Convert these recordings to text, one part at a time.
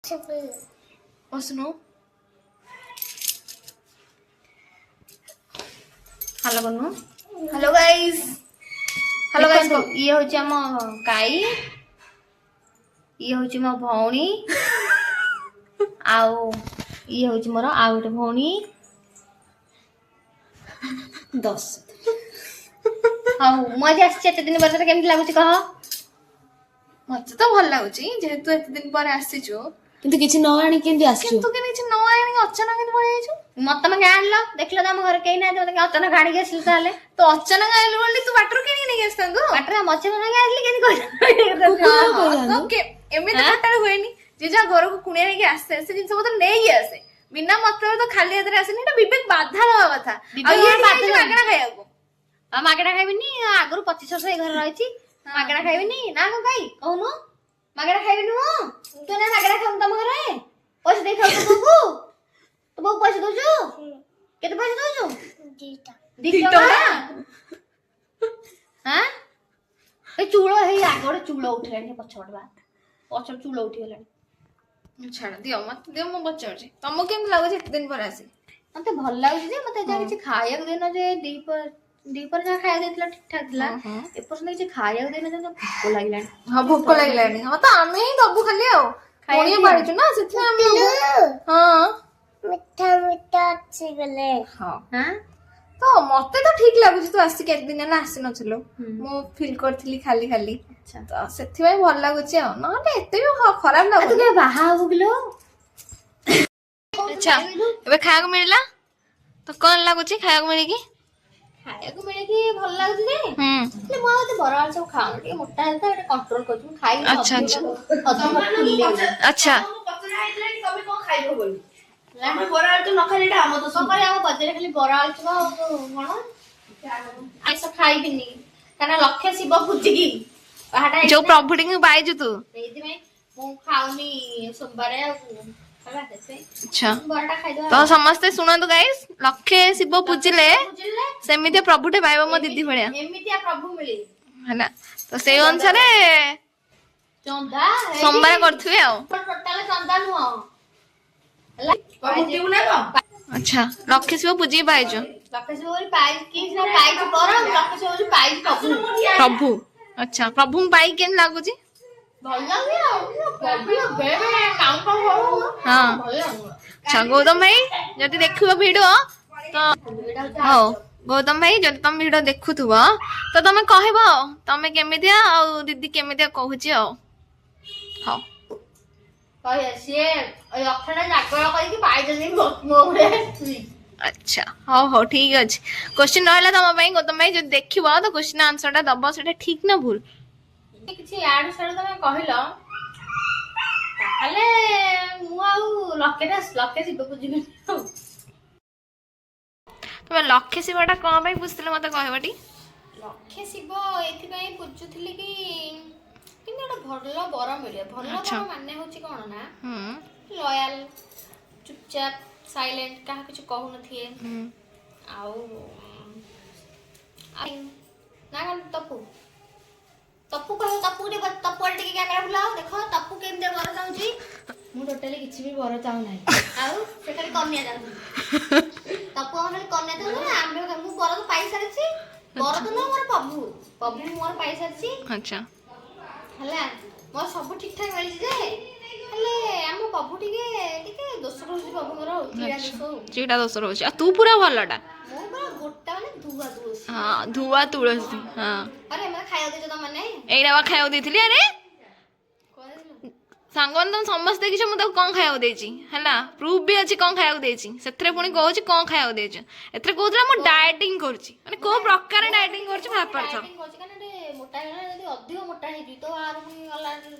ବସୁନୁ। Hello ବନୁ। Hello guys. Hello guys. ଦେଖନ୍ତୁ, ଇଏ ହଉଛି ଆମ କାଇ, ଇଏ ହଉଛି ମୋ ଭଉଣୀ, ଆଉ ଇଏ ହଉଛି ମୋର ଆଉ ଗୋଟେ ଭଉଣୀ। 10। ହଉ, ମୁଁ ଆଜି ଆସିଛି ଏତେ ଦିନ ପରେ, ତୋତେ କେମିତି ଲାଗୁଛି କହ? ମତେ ତ ଭଲ ଲାଗୁଛି, ଯେହେତୁ ଏତେ ଦିନ ପରେ ଆସିଛୁ। କିନ୍ତୁ କିଛି ନ ଆଣି କେମିତି ଆସିଛୁ? କିନ୍ତୁ କେମିତି କିଛି ନ ଆଣିକି ଅଚାନକ କେମିତି ପଳେଇ ଯାଇଛୁ? ମତେ ତମେ ଆଣିଲ, ଦେଖିଲ ତ ଆମ ଘରେ କେହି ନାହାନ୍ତି, ମତେ ଅଚାନକ ଆଣିକି ଆସିଲୁ ତାହେଲେ। ତ ଅଚାନକ ଆଇଲୁ ବୋଲି ତୁ ବାଟରୁ କିଣିକି ନେଇକି ଆସିଥାନ୍ତୁ। ବାଟରେ ମଝି ମଝି ଆସିଲି, କେମିତି କହିଲ? ହଁ, ତ ଏମିତି ଟୋଟାଲ ହୁଏନି। ଯିଏ ଯାହା ଘରକୁ କୁଣିଆ ହେଇକି ଆସେ, ସେ ଜିନିଷ ପତ୍ର ନେଇକି ଆସେ। ବିନା ମତଲବ ତ ଖାଲି ହାତରେ ଆସେନି। ଏଟା ବିବେକ ବାଧା ଦବା କଥା। ଆଉ ବିବେକ ଇଏ ବାଧା ବାଧା ଦବା। ମାଗଣା ଖାଇବାକୁ। ଆଉ ମାଗଣା ଖାଇବିନି? ଆଗରୁ 25 ବର୍ଷ ଏଇ ଘରେ ରହିଛି, ମାଗଣା ଖାଇବିନି ନା କଣ? ଖାଇ କହୁନୁ, ମାଗଣା ଖାଇବିନି ମୁଁ? ତୁ ନା ମାଗଣା ଖାଉନୁ ତମ ଘରେ? ପଇସା ଦେଇ ଖାଉଛୁ ବୋଉକୁ? ତୁ ବୋଉ ପଇସା ଦଉଛୁ? କେତେ ପଇସା ଦଉଛୁ? ଦି ଟଙ୍କା। ଆଁ, ଏ ଚୂଳ ହେଇ ଆଗ ଗୋଟେ ଚୂଳ ଉଠିଲାଣି ପଛପଟ ବା, ପଛ ଚୂଳ ଉଠିଗଲାଣି। ଛାଡ, ଦିଅ ମତେ ଦିଅ, ମୁଁ ପଚାରୁଛି। ତମକୁ କେମିତି ଲାଗୁଛି ଏତେ ଦିନ ପରେ ଆସି? ମତେ ଭଲ ଲାଗୁଛି ଯେ ମତେ ଯାହା କିଛି ଖାଇବାକୁ ଦେଇନ ଯେ। ଦିପହରେ ଯାହା ଖାଇବାକୁ ଦେଇଥିଲା ଠିକ ଠାକ ଥିଲା। ଏପର୍ଯ୍ୟନ୍ତ କିଛି ଖାଇବାକୁ ଦେଇନ ଯେ, ଭୋକ ଲାଗିଲାଣି। ହଁ, ଭୋକ ଲାଗିଲାଣି। ହଁ, ତ ଆମେ ହିଁ ଦବୁ ଖାଲି ଆଉ ପୁଣି ବାଢିଛୁ ନା, ସେଥିପାଇଁ ଆମେ ଦବୁ। ହଁ। ମିଠା ମିଠା ଅଛି ଗଲେ। ହଁ। ହଁ। ତ ମତେ ତ ଠିକ ଲାଗୁଛି। ତୁ ଆସିକି ଏତେ ଦିନ ହେଲା ଆସିନଥିଲୁ, ମୁଁ ଫିଲ୍ କରିଥିଲି ଖାଲି ଖାଲି। ତ ସେଥିପାଇଁ ଭଲ ଲାଗୁଛି, ଆଉ ନହେଲେ ଏତେ ବି ଖରାପ ଆଉ ତୁ ଲାଗୁନି। କେବେ ବାହା ହବୁ କିଲୋ? ଆଚ୍ଛା, ଏବେ ଖାଇବାକୁ ମିଳିଲା ତ କଣ ଲାଗୁଛି ଖାଇବାକୁ ମିଳିକି? ଖାଇବାକୁ ମିଳିକି ଭଲ ଲାଗୁଛି ଯେ ହେଲେ ମୁଁ ଆଉ ଏତେ ବରା ଆଳୁ ସବୁ ଖାଉନି। ଟିକେ ମୋଟା ହେଲେ ତ ଏଟା କଣ୍ଟ୍ରୋଲ କରୁଛି ମୁଁ ଖାଇବି। ଆଚ୍ଛା। ଅଧିକ ଫୁଲି। ଆଚ୍ଛା। ପଚରା ହେଇଥିଲା କି ତମେ କଣ ଖାଇବ ବୋଲି। ଆମେ ବରା ଆଳୁ ନ ଖାଇଲେ ଏଇଟା ଆମ ଦୋଷ। କଣ କରିବା, ଆମ ବଜାରରେ ଖାଲି ବରା ଆଳୁ ଚପ ଆଉ କଣ? ଆଇଁଷ ଖାଇବିନି, କାରଣ ଲକ୍ଷେ ଶିବ ପୂଜିକି ବାହାଟା ଯୋଉ ପ୍ରଭୁଟିକୁ ପାଇଛୁ ତୁ। ସେଇଥିପାଇଁ ମୁଁ ଖାଉନି ସୋମବାର ଆଉ ହେଲା, ସେଥିପାଇଁ ବରାଟା ଖାଇଦବା। ତ ସମସ୍ତେ ଶୁଣନ୍ତୁ ଗାଇସ୍, ଲକ୍ଷେ ଶିବ ପୂଜିଲେ ବୁଝିଲେ ସେମିତିଆ ପ୍ରଭୁଟେ ପାଇବ ମୋ ଦିଦି ଭଳିଆ। ଏମିତିଆ ପ୍ରଭୁ ମିଳି ହେଲା, ତ ସେଇ ଅନୁସାରେ ଚନ୍ଦା ସୋମବାର କରୁଥିବେ ଆଉ। ଟୋଟାଲ ଚନ୍ଦା ନୁହଁ ହେଲା। କଣ ମୁଟିବୁ ନା କଣ? ଆଚ୍ଛା, ଲକ୍ଷେ ଶିବ ପୂଜିକି ପାଇଛୁ। ଲକ୍ଷେ ଶିବ ବୋଲି ପାଇକି ସିନା ପାଇଛି ବର, ଲକ୍ଷେ ଶିବ ବୋଲି ପାଇଛି ପ୍ରଭୁ। ପ୍ରଭୁ। ଆଚ୍ଛା, ପ୍ରଭୁଙ୍କୁ ପାଇକି କେମିତି ଲାଗୁଛି? ଭଲ ଲାଗୁଛି। ଆଉ ପ୍ରଭୁ ବେଳେ ବେଳେ କାଉଁ କାଉଁ ହଉ। ଭଲ ଲାଗୁନି। ଆଚ୍ଛା, ଗୌତମ ଭାଇ ଯଦି ଦେଖିବ ଭିଡିଓ ତ ଏଇଟା ହଉଛି। ହଉ ଗୌତମ ଭାଇ, ଯଦି ତମେ ଭିଡିଓ ଦେଖୁଥିବ ତ ତମେ କହିବ ଆଉ ତମେ କେମିତିଆ ଆଉ ଦିଦି କେମିତିଆ କହୁଛି ଆଉ। ହଉ। କହିବେ ସିଏ ଲକ୍ଷଣ ଜାଗର କରିକି ପାଇଛନ୍ତି ମୋ ଭଳିଆ ସ୍ତ୍ରୀ। ଆଚ୍ଛା, ହଉ ହଉ, ଠିକ ଅଛି। କୋଶ୍ଚିନ୍ ରହିଲା ତମ ପାଇଁ। ଗୌତମ ଭାଇ ଯଦି ଦେଖିବ ତ କୋଶ୍ଚିନ୍ ଆନ୍ସର ଟା ଦବ, ସେଟା ଠିକ ନା ଭୁଲ? କିଛି ଆଡୁ ସାଡୁ ତମେ କହିଲ, ତାହେଲେ ମୁଁ ଆଉ ଲକ୍ଷେଟା ଲକ୍ଷେ ଶିବ ପୂଜିବିନି ଆଉ। ତମେ ଲକ୍ଷେ ଶିବଟା କଣ ପାଇଁ ପୂଜିଥିଲ, ମତେ କହିବ ଟି? ଲକ୍ଷେ ଶିବ ଏଇଥିପାଇଁ ପୂଜୁଥିଲି କି କେମିତି ଗୋଟେ ଭଲ ବର ମିଳିବ। ଭଲ ବର ମାନେ ହଉଛି କଣ ନା ଲୟାଲ, ଚୁପଚାପ, ସାଇଲେଣ୍ଟ, କାହାକୁ କିଛି କହୁନଥିବେ। ଆଉ ଆଉ ନା କଣ ତପୁ? ତପୁ କହିବ, ତପୁ ଟିକେ, ତପୁ ଆଡ଼େ ଟିକେ କ୍ୟାମେରା ବୁଲାଅ, ଦେଖ ତପୁ କେମିତି ବର ଚାହୁଁଛି। ମୁଁ ଟୋଟାଲି କିଛି ବି ବର ଚାହୁଁନାହିଁ। ଆଉ ସେ ଖାଲି କନ୍ୟା ଚାହୁଁଛି। ତପୁ ଆମର ଖାଲି କନ୍ୟା ଚାହୁଁଛି ନା ଆମେ? ମୁଁ ବର ତ ପାଇସାରିଛି। ବର ତ ନୁହଁ, ମୋର ପ୍ରଭୁ, ପ୍ରଭୁ ମୋର ପାଇସାରିଛି। ହେଲା, ମୋର ସବୁ ଠିକ ଠାକ ମିଳିଛି ଯେ ହେଲେ ଆମ ପ୍ରଭୁ ଟିକେ ଟିକେ ଦୋଷ ରହୁଛି ପ୍ରଭୁଙ୍କର ଆଉ, ଚିଡ଼ା ଦୋଷ ଆଉ। ଚିଡ଼ା ଦୋଷ ରହୁଛି ଆଉ ତୁ ପୁରା ଭଲଟା। ମୁଁ ପୁରା ଗୋଟା, ମାନେ ଧୁଆ ତୁଳସୀ। ହଁ, ଧୁଆ ତୁଳସୀ, ହଁ। ଆରେ, ମତେ ଖାଇବାକୁ ଦେଇଛ ତମମାନେ? ଏଇଟା ବା ଖାଇବାକୁ ଦେଇଥିଲି। ଆରେ ସାଙ୍ଗମାନେ, ତମେ ସମସ୍ତେ ଦେଖିଛ ମୁଁ ତାକୁ କଣ ଖାଇବାକୁ ଦେଇଛି। ହେଲା, ପ୍ରୁଫ୍ ବି ଅଛି କଣ ଖାଇବାକୁ ଦେଇଛି। ସେଥିରେ ପୁଣି କହୁଛି କଣ ଖାଇବାକୁ ଦେଇଛ। ଏଥିରେ କହୁଥିଲା ମୁଁ ଡାଏଟିଂ କରୁଛି। ମାନେ କୋଉ ପ୍ରକାର ଡାଏଟିଂ କରୁଛି ଭାବିପାରୁଛ। ଡାଏଟିଂ କରୁଛି କାରଣ ଟିକେ ମୋଟା ହେଇଗଲା। ଯଦି ଅଧିକ ମୋଟା ହେଇଯିବି ତ ଆର ପୁଣି ଗଲା,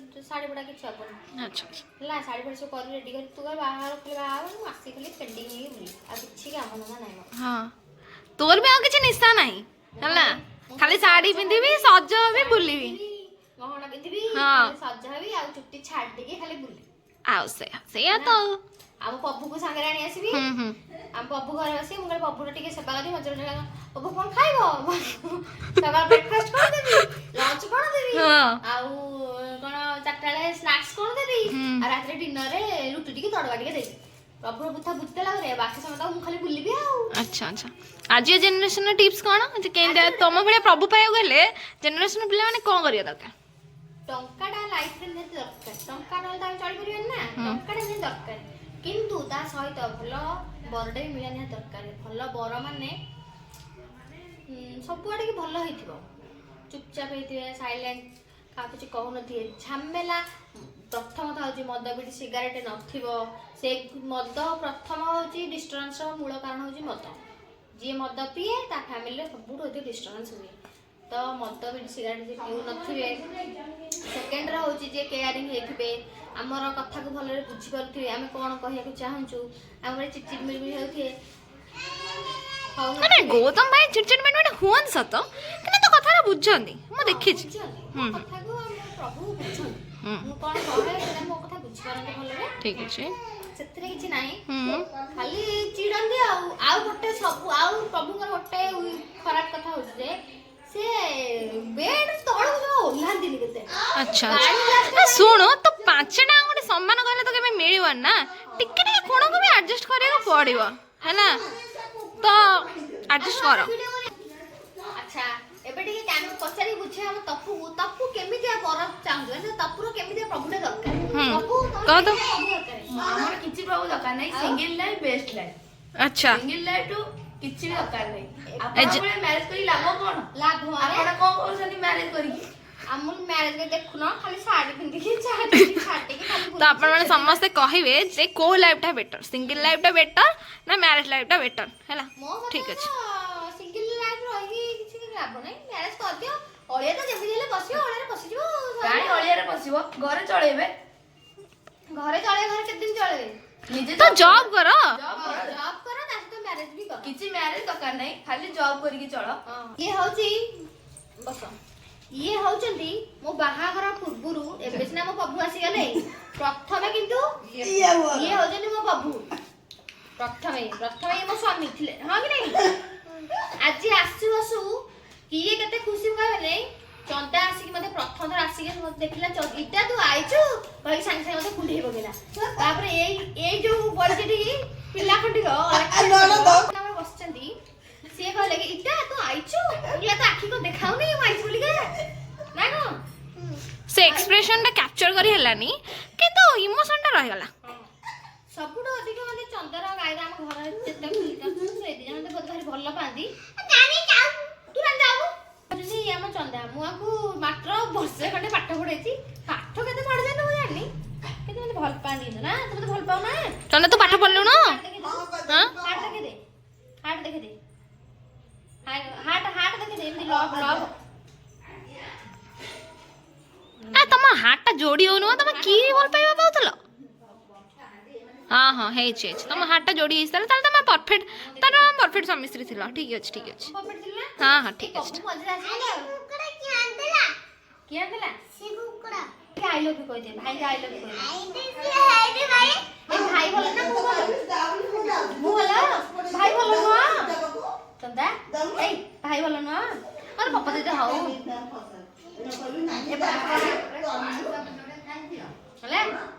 ଶାଢ଼ୀ ଫଡ଼ା କିଛି ହବନି। ଆଚ୍ଛା ଆଚ୍ଛା। ହେଲା, ଶାଢ଼ୀ ଫାଢ଼ୀ ସବୁ କରି ରେଡି କରି, ତୁ ବାହାଘର ଖାଲି ବାହା ହବ, ମୁଁ ଆସିକି ଖାଲି ପେଣ୍ଡିଂ ହେଇକି ବୁଲିବି, ଆଉ କିଛି କାମ ଧନ୍ଦା ନାହିଁ ମୋର। ହଁ, ତୋର ବି ଆଉ କିଛି ନିଶା ନାହିଁ। ହେଲା, ଖାଲି ଶାଢ଼ୀ ପିନ୍ଧିବି, ସଜ ହେବି, ବୁଲିବି। ଗହଣା ପିନ୍ଧିବି, ଖାଲି ସଜ ହେବି ଆଉ ଚୁଟି ଛାଡ଼ି ଦେଇକି ଖାଲି ବୁଲିବି। ଆଉ ସେଇଆ ସେଇଆ ତ। ଆମ ପ୍ରଭୁକୁ ସାଙ୍ଗରେ ଆଣି ଆସିବି। ହୁଁ ହୁଁ ଆମ ପ୍ରଭୁ ଘରେ ବସି ମୁଁ କହିଲି ପ୍ରଭୁର ଟିକେ ସେବା କରିବି। ମଝିରେ ମଝିରେ ପ୍ରଭୁ କଣ ଖାଇବ, ସକାଳ ବ୍ରେକଫାଷ୍ଟ କଣ ଦେବି, ଲଞ୍ଚ କଣ ଦେବି, ଆଉ କଣ 4ଟା ବେଳେ ସ୍ନାକ୍ସ କଣ ଦେବି, ଆଉ ରାତିରେ ଡିନରରେ ରୁଟି ଟିକେ ତଡ଼କା ଟିକେ ଦେବି। ପ୍ରଭୁର କଥା ବୁଝିଦେଲା ପରେ ବାକି ସମୟ ତ ମୁଁ ଖାଲି ବୁଲିବି ଆଉ। ଆଚ୍ଛା, ଆଜି ଜେନେରେସନର ଟିପ୍ସ କ'ଣ ଯେ କେମିତି ତମ ଭଳିଆ ପ୍ରଭୁ ପାଇବାକୁ ହେଲେ ଜେନେରେସନ ପିଲାମାନେ କ'ଣ କରିବା ଦରକାର? ଟଙ୍କାଟା ଲାଇଫରେ ନିହାତି ଦରକାର। ଟଙ୍କା ନହେଲେ ତ ଆମେ ଚଳିପାରିବାନି ନା। ଟଙ୍କାଟା ନିହାତି ଦରକାର, କିନ୍ତୁ ତା ସହିତ ଭଲ ବରଟା ବି ମିଳିବା ନିହାତି ଦରକାର। ଭଲ ବର ମାନେ ସବୁଆଡ଼ିକି ଭଲ ହେଇଥିବ, ଚୁପଚାପ ହେଇଥିବେ, ସାଇଲେଣ୍ଟ, କାହାକୁ କିଛି କହୁନଥିବେ, ଝାମେଲା ପ୍ରଥମତଃ ହେଉଛି ମଦ ବିଡ଼ି ସିଗାରେଟ୍ ନଥିବ। ସେ ମଦ ପ୍ରଥମ ହେଉଛି ଡିଷ୍ଟର୍ବାନ୍ସର ମୂଳ କାରଣ ହେଉଛି ମଦ। ଯିଏ ମଦ ପିଏ, ତା ଫ୍ୟାମିଲିରେ ସବୁଠୁ ଅଧିକ ଡିଷ୍ଟର୍ବାନ୍ସ ହୁଏ। ତ ମଦ ବିଡ଼ି ସିଗାରେଟ୍ ଯିଏ ପିଉନଥିବେ। ସେକେଣ୍ଡରେ ହେଉଛି ଯିଏ କେୟାରିଂ ହେଇଥିବେ, ଆମର କଥାକୁ ଭଲରେ ବୁଝିପାରୁଥିବେ, ଆମେ କ'ଣ କହିବାକୁ ଚାହୁଁଛୁ, ଆମର ଚିଡ଼ଚିଡ଼ ମିଳିମିଳି ହେଉଥିବେ। ମାନେ ଗୌତମ ଭାଇ ଚିଡ଼ଚିଡ଼ ମିଣିମିଣି ହୁଅନ୍ତି ସତ, କିନ୍ତୁ ତ କଥାଟା ବୁଝନ୍ତି, ମୁଁ ଦେଖିଛି। ବୁଝନ୍ତି ମୋ କଥାକୁ, ଆମ ପ୍ରଭୁ ବୁଝନ୍ତି। ମୁଁ କ'ଣ କହେ ସେଇଟା ମୋ କଥା ବୁଝିପାରନ୍ତି ଭଲରେ। ଠିକ ଅଛି। ସେଥିରେ କିଛି ନାହିଁ। ଖାଲି ଚିଡ଼ନ୍ତି। ଆଉ ଗୋଟେ ସବୁ ଆଉ ପ୍ରଭୁଙ୍କର ଗୋଟେ ଖରାପ କଥା ହଉଛି ଯେ ସେ ବେଡ୍ ତଳକୁ ଜମା ଓହ୍ଲାନ୍ତିନି କେତେ। ଆଚ୍ଛା ଆଚ୍ଛା ଶୁଣୁ ତ, 5ଟା ଆଙ୍ଗୁଠି ସମାନ କହିଲେ ତ କେବେ ମିଳିବନି ନା। ଟିକେ ଟିକେ କୋଣକୁ ବି ଆଡଜଷ୍ଟ କରିବାକୁ ପଡିବ, ହେଲା ତ? ଆଡଜଷ୍ଟ କର। ଆଚ୍ଛା, ଏବେ ଟିକେ ଆମେ ପଚାରିକି ବୁଝିବା ଆମ ତପୁକୁ। ତପୁ କେମିତିଆ ବର ଚାହୁଁଛୁ? ମାନେ ତପୁର କେମିତିଆ ପ୍ରଭୁଟା ଦରକାର? ତପୁ, ତମର କହ ତ। କେମିତିଆ ପ୍ରଭୁ ଦରକାର? ଆମର କିଛି ପ୍ରଭୁ ଦରକାର ନାହିଁ। Single life best life. Single life ଠୁ କିଛି ବି ଦରକାର ନାହିଁ। ଆପଣ ଭଳିଆ ମ୍ୟାରେଜ କରି ଲାଭ କଣ? ଲାଭ ମାନେ? ଆପଣ କଣ କରୁଛନ୍ତି ମ୍ୟାରେଜ କରିକି? ଆମ ମ୍ୟାରେଜ ରେ ଦେଖୁନ, ଖାଲି ଶାଢୀ ପିନ୍ଧିକି ଛାଡିକି ଛାଡିକି ଖାଲି। ତ ଆପଣମାନେ ସମସ୍ତେ କହିବେ ଯେ କୋଉ ଲାଇଫଟା ବେଟର, ସିଙ୍ଗଲ ଲାଇଫଟା ବେଟର ନା ମ୍ୟାରେଜ ଲାଇଫଟା ବେଟର, ହେଲା? ମୋ ଠିକ ଅଛି। ସିଙ୍ଗଲ ଲାଇଫ ରହିକି କିଛି ଲାଭ ନାହିଁ। ମ୍ୟାରେଜ କରିଦିଅ, ଅଳିଆ ତ ଯେମିତି ହେଲେ ବସିବ, ଅଳିଆରେ ବସିଯିବ ଆଉ ସରିଲା। କାହିଁ ଅଳିଆରେ ବସିବ? ଘରେ ଚଳେଇବେ। ଘରେ ଚଳେଇବେ, ଘରେ କେତେ ଦିନ ଚଳେଇବେ? ନିଜେ ତ ଜବ୍ କର। ଜବ୍ କର। ଜବ୍ କର, ତା ସହିତ ମ୍ୟାରେଜ ବି କର। କିଛି ମ୍ୟାରେଜ ଦରକାର ନାହିଁ, ଖାଲି ଜବ୍ କରିକି ଚଳ। ଇଏ ହଉଛି, ବସ, ଇଏ ହଉଛନ୍ତି ମୋ ବାହାଘର ପୂର୍ବରୁ। ଏବେ ସିନା ମୋ ପ୍ରଭୁ ଆସିଗଲେ, ପ୍ରଥମେ କିନ୍ତୁ ଇଏ ହଉଛନ୍ତି ମୋ ପ୍ରଭୁ। ପ୍ରଥମେ ପ୍ରଥମେ ଇଏ ମୋ ସ୍ୱାମୀ ଥିଲେ, ହଁ କି ନାଇଁ? ଆଜି ଆସୁ ଆସୁ କିଏ କେତେ ଖୁସି କହିବେ। ଚନ୍ଦା ଆସିକି ମତେ ପ୍ରଥମ ଥର ଆସିକି ମତେ ଦେଖିଲା, "ଇଟା, ତୁ ଆଇଛୁ" କହିକି ସାଙ୍ଗେ ସାଙ୍ଗେ ମତେ କୁଣ୍ଢେଇ ପକେଇଲା। ତାପରେ ଏଇ ଯୋଉ ବଇଛି ପିଲା ଖଣ୍ଡିକ ଆମର ବସିଛନ୍ତି, ସିଏ କହିଲେ କି, "ଇଟା, ତୁ ଆଇଛୁ?" ମୁଁ କହିଲି, "ତୋ ଆଖି କଣ ଦେଖାଉନି ମୁଁ ଆଇଛି ବୋଲିକା ନା କଣ?" ସେ ଏକ୍ସପ୍ରେସନଟା କ୍ୟାପଚର କରି ହେଲାନି, କିନ୍ତୁ ଇମୋସନଟା ରହିଗଲା। ସବୁଠୁ ଅଧିକ ମାନେ ଚନ୍ଦର ଗାଈର ଆମ ଘର ଯେତେ ଅଛନ୍ତି, ସେ ଦି ଜଣ ମତେ ବହୁତ ଭାରି ଭଲ ପାଆନ୍ତି। ତୁ ରାନି ଯାଉ। ହଉଛନ୍ତି ଇଏ ଆମ ଚନ୍ଦା। ମୁଁ ଆକୁ ମାତ୍ର ବର୍ଷେ ଖଣ୍ଡେ ପାଠ ପଢେଇଛି। ପାଠ କେତେ ପଢେଇଛନ୍ତି ମୁଁ ଜାଣିନି, କିନ୍ତୁ ମତେ ଭଲ ପାଆନ୍ତି। କିନ୍ତୁ ନା, ତୁ ମତେ ଭଲ ପାଉ ନା? ଚନ୍ଦା, ତୁ ପାଠ ପଢିଲୁଣୁ? ହଁ। ହାର୍ଟ ଦେଖେଇଦେ, ହାର୍ଟ ଦେଖେଇଦେ, ହାର୍ଟ, ହାର୍ଟ ଦେଖେଇଦେ, ଏମିତି ଲଭ୍ ଲଭ୍। ଆ ତମ ହାର୍ଟଟା ଯୋଡି ହଉନୁ, ତମେ କି ଭଲ ପାଇବା ପାଉଥିଲ? ହଁ, ହେଇଛି ହେଇଛି, ତମ ହାର୍ଟଟା ଯୋଡି ହେଇଛି। ତାହେଲେ ତମେ ପରଫେକ୍ଟ, ତାର ପରଫେକ୍ଟ ସ୍ୱାମୀ ସ୍ତ୍ରୀ ଥିଲ। ଠିକ ଅଛି, ଠିକ ଅଛି। ପରଫେକ୍ଟ ଥିଲା ନା? ହଁ, ଠିକ ଅଛି। ପ୍ରଭୁ ମଝିରେ ଆସିଗଲେ ଆଉ। କୁକୁଡ଼ା କିଏ ଆଣିଦେଲା? କିଏ ଆଣିଦେଲା? ସେ କୁକୁଡ଼ା। I love you କହିଦେ ଭାଇକି, I love you କହିଦେ। ହେଇଟି ଭାଇ। ଏ ଭାଇ ଭଲ ନା ମୁଁ ଭଲ? ମୁଁ ଭଲ, ଭାଇ ଭଲ ନୁହଁ। ଚନ୍ଦା, ଏଇ ଭାଇ ଭଲ ନୁହଁ? ମୋର ପପା ଦିଦି ହଉ ହେଲା।